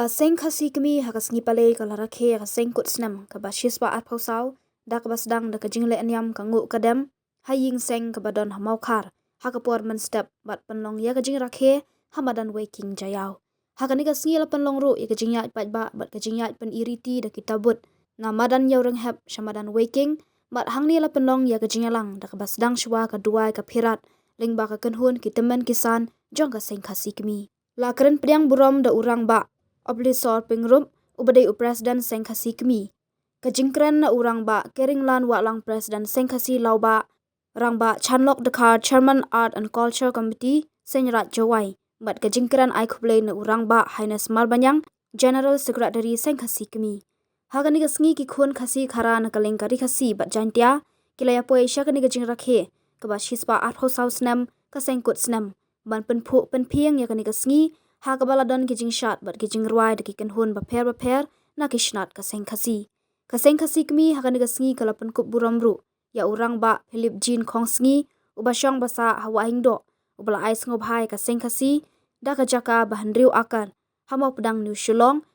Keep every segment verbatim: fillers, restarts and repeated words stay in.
Ka Seng Khasi Kmie ha ka sngi Palei ka la rakhe ïa ka seng kut snem kaba shispah arphew saw da kaba sdang da ka jingleh niam ka nguh ka dem ha ïing seng kaba don ha Mawkhar ha ka por mynstep bad pynlong ïa ka jingrakhe ha madan Weiking Jaïaw. Ha kane ka sngi la pynlong ruh ïa ka jingïaid paidbah bad ka jingïaid pyniriti da ki tabut na madan Ïawrynghep sha madan Weiking bad hangne la pynlong ïa ka jingïalang da kaba sdang shuwa ka duwai ka phirat lyngba ka kynhun ki tymmen ki san jong ka Seng Khasi Kmie. La kren pdiang burom da u Rangbah Oblysor Pyngrope uba dei u President Seng Khasi Kmie. Ka jingkren na u Rangbah Keringlan Wahlang, President Seng Khasi Lawbah, Rangbah Chanlok Dkhar, Chairman Art and Culture Committee, Seiñraij Jowai, bad ka jingkren ai khublei na u Rangbah Haines Marbaniang, General Secretary Seng Khasi Kmie. Ha kane ka sngi ki khun Khasi Khara na ka lyngkha Ri Khasi bad Jaintia ki la ïapoi sha kane ka jingrakhe kaba shispah arphew saw snem ka seng kut snem ban pynphuh pynphieng ïa kane ka sngi ha kaba la don ki jingshad bad ki jingrwai da ki kynhun bapher bapher na ki shnat ka Seng Khasi. Ka Seng Khasi Kmie ha kane ka sngi ka la pynkup burom ruh ïa u Rangbah Philip Jean Khongsngi uba shong ba sah ha Wahingdoh, uba la ai sngewbha ïa ka Seng Khasi da ka jaka ba hynriew akar ha Mawpdang New Shillong,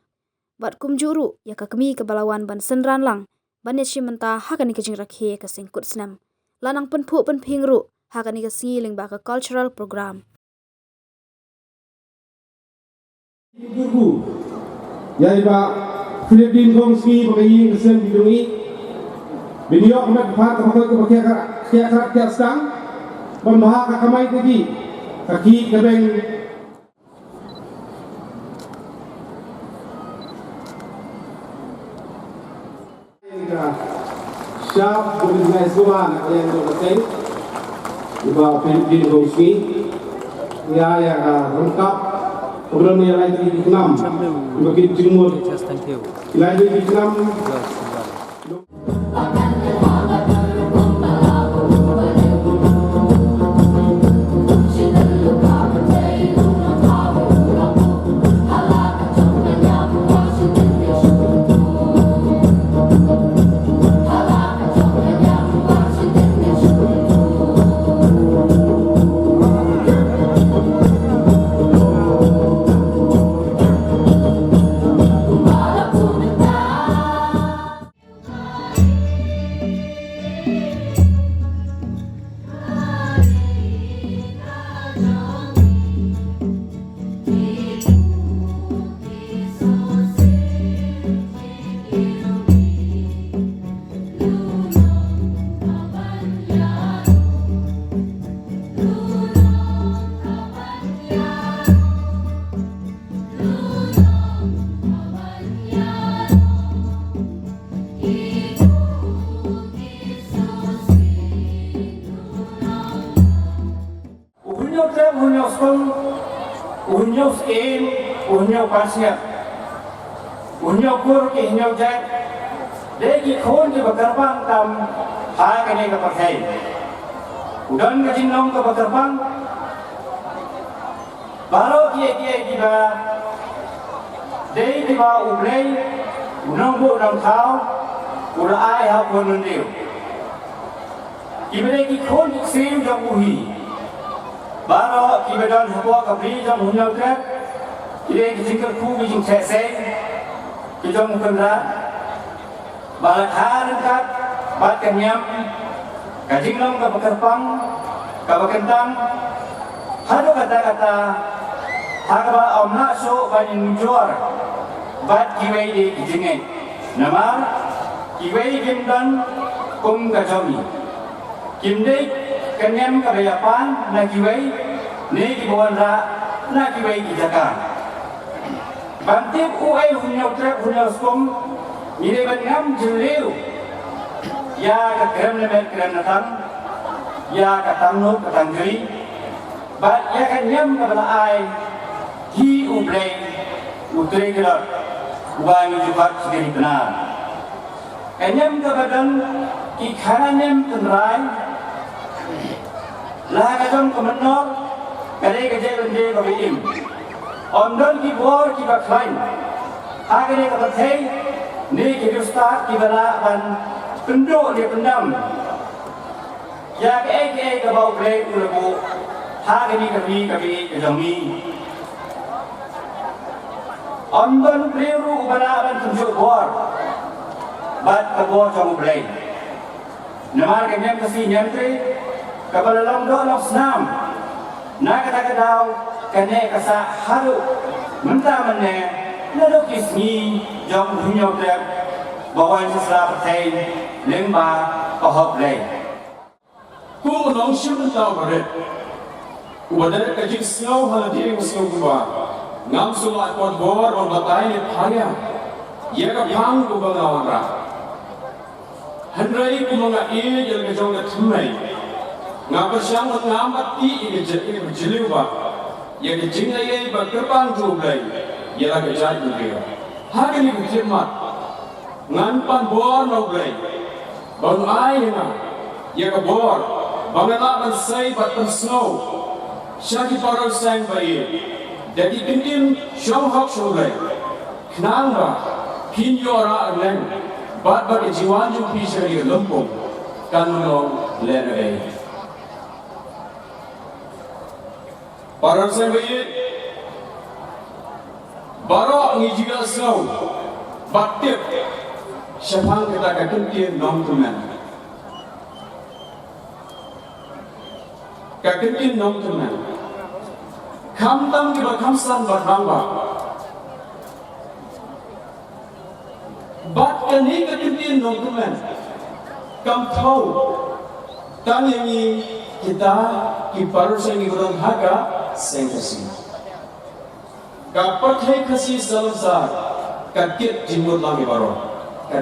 bad kumjuh ruh ïa ka kmie kaba la wan ban synran lang ban ïashim bynta ha kane ka jingrakhe ka seng kut snem. La nang pynphuh pynphieng ruh ha kane ka sngi lyngba ka cultural program. Ïa i Bah Philip Jean Khongsngi ba ka ïing ka sem ki jong i. Bin ïoh ka met ka phad kaba koit kaba khiah krat khiah krat khiah stang. Ban bha ka kamai ka ki ka ki ka beng. Shap, bun ngai suma na kalian tu betul. Iba pin pin dong sini. Ya ya ka rengkap. Kemudian ya lain di enam. Iba kin jengmur. Lain di enam. U hynñiew trep, u hynñiew skum, u hynñiew syiem, u hynñiew pansngiat, u hynñiew kur ki hynñiew jait, dei ki khun kiba kyrpang tam ha kane ka pyrthei. U don ka jinglong kaba kyrpang. Baroh kiei kiei kiba dei kiba U Blei, U Nongbuh Nongthaw u la ai ha u khun mynsiem. Kiba dei ki khun ki ksiew jong u hi. Baroh kiba don hapoh ka bri jong u hynñiew trep ki dei ki jingkyrkhu ki jingtheh seng ki jong u Kynrad. Ba la kha ryngkat bad ka niam, ka jinglong kaba kyrpang, kaba kyntang, haduh katta katta, ha kaba ym lah shuh ban ïanujor bad kiwei de ki jingngeit. Namar kiwei kim don kum ka jong ngi. Kim dei ka niam kaba ïapan na kiwei, ne kiba wanrah na kiwei ki jaka. Ban tip uei u hynñiew trep u hynñiew skum, ngi dei ban ngam jylliew ïa ka krem na met krem na tam, ïa ka tang nud ka tang jri, bad ïa ka niam kaba la ai hi U Blei, U Trai Kynrad, uba ngi ju bat sha ka ri Pnar. Ka niam kaba don ki khana niam tynrai, la ka jong ka mynnor ka dei ka jingïadei kaba im. Ym don ki bor kiba khlaiñ ha kane ka pyrthei ne ki riewstad kiba lah ban pynduh ne pyndam ïa kaei kaei kaba U Blei u la buh ha kane ka ri kaba ïeit ka jong ngi. Ym don briew ruh uba lah ban pynjot bor bad ka bor jong U Blei. Namar ka niam Khasi niam Tre kaba la long doh long snam. Na kata ka daw kane ka sah haduh mynta mynne naduh ki sngi jong u Hynñiewtrep ba wan sha sla pyrthei lyngba ka hok Blei. Kum u nongshim bynta uba rit, uba dei ka jingsngew ha lade ka sngewbha, ngam sngewlah kot bor ban batai ne pharia ïa ka phang kaba nga wanrah. Hynrei kumba nga ïeit ïa la ka jong ka thymmei, nga pyrshang ban ngam bad tih ïa ka jingïeit ba jylliew ba ïa ka jingaiei ba kyrpang jong U Blei ïa la ka jaitbynriew. Ha kane ka khlieh mat ngan pan bor na U Blei ba un ai ïa nga ïa ka bor ba nga lah ban sei bad pynsngew sha ki paralok seng ba ïeit da ki ktien shong hok shong Blei, khnang ba kin ïoh rah rneng bad ba ka jingwan jong phi sha ka lympung kan long lehnohei. Paralok seng ba ïeit, baroh ngi ju ïohsngew bad tip shaphang kata ka kyntien nongtymmen. Ka kyntien nongtymmen, khamtam kiba kham san bad rangbah. Bad kane ka kyntien nongtymmen kam thew tang ïa ngi kita ki paralok seng kiba don ha ka seng Khasi. Ka pyrthei Khasi Salonsar ka kit jingmut lang ïa baroh ka,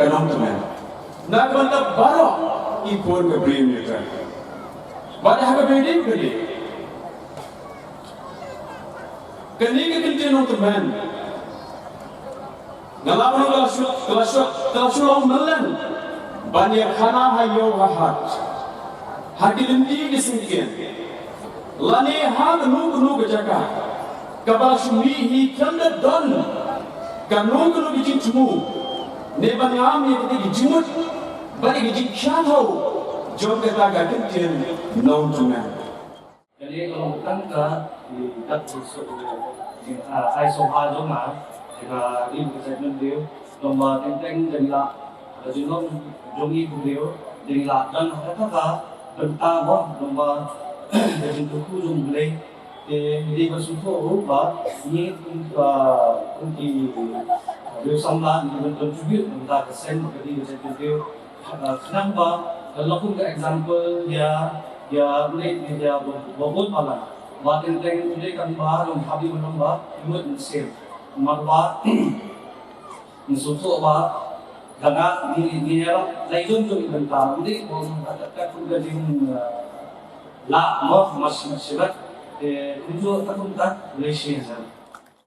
ka nongtymmen na ka bynta baroh ki khun ka Blei Hynñiewtrep. Bad ha kaba ïadei bad kane ka kyntien nongtymmen, nga la ong ka la shu, ka la shu, ka la shu long mlien ban ïakhana ha ïew ha hat, ha ki lynti ki syngkien lane ha kano kano ka jaka kaba la shu mih hi, khlem da don kano kano ka jingthmu ne ban ngam ïa kita ki jingmut bad ïa ki jingkhia thew jong kata ka kyntien nongtymmen. Kane ka long tang ka, i, kat suk, i, ah, ai sngewbha jong nga, ïa ka, i, ka segment dei, long ba teng teng dei la, ka jinglong jong i dei, dei la, dang kata ka bynta mo, long ba ka jingkyrkhu jong U Blei, te dei ba sngewthuh ruh ba ngi, ah, kum ki, ah, riew samla ngi ban contribute bynta ka seng ba ka dei ka segment dei, ah, khnang ba, ah, la kum ka example ïa, ïa U Blei, ïa ba, ba bun palat. Ba teng teng U Blei kan ba long habi ba long ba, imut mynsiem. Namar ba, ngi sngewthuh ba, dang ngi, ngi ïa la, la ïa jong jong i bynta U Blei, ba long ba kat kat kum ka jing, ah, la mo, mas, mas shibat. Te, kumjuh ta kum ta, U Blei shi hajar.